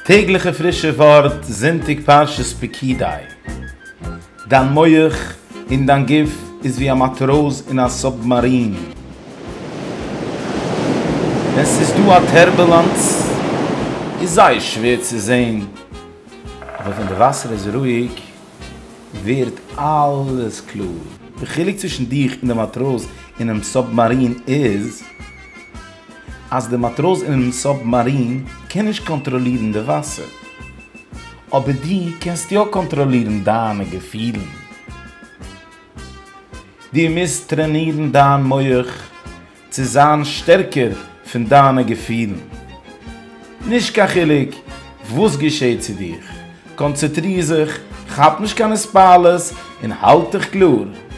טעגליכע פרישע ווארט, זונטאג פרשת פקודי. דיין מח און דיין גוף איז ווי א מאטראז אין א סובמארין. ווען ס'איז דא א turbulence איז זייער שווער צו זען, אבער ווען די וואסער איז רואיג ווערט אלעס קלאר. די חילוק צווישן דיך און די מאטראז אינעם סובמארין איז, אז די מאטראז אינעם סובמארין קען נישט קאנטראלירן די וואסער, אבער דו קענסט יא קאנטראלירן דיינע געפילן. דו מוזט טרענירן דיין מח צו זיין שטערקער פון דיינע געפילן. נישט קיין חילוק וואס געשעט צו דיך, קאנצעטריר זיך, כאפ נישט קיין התפעלות און האלט דיך קלאר.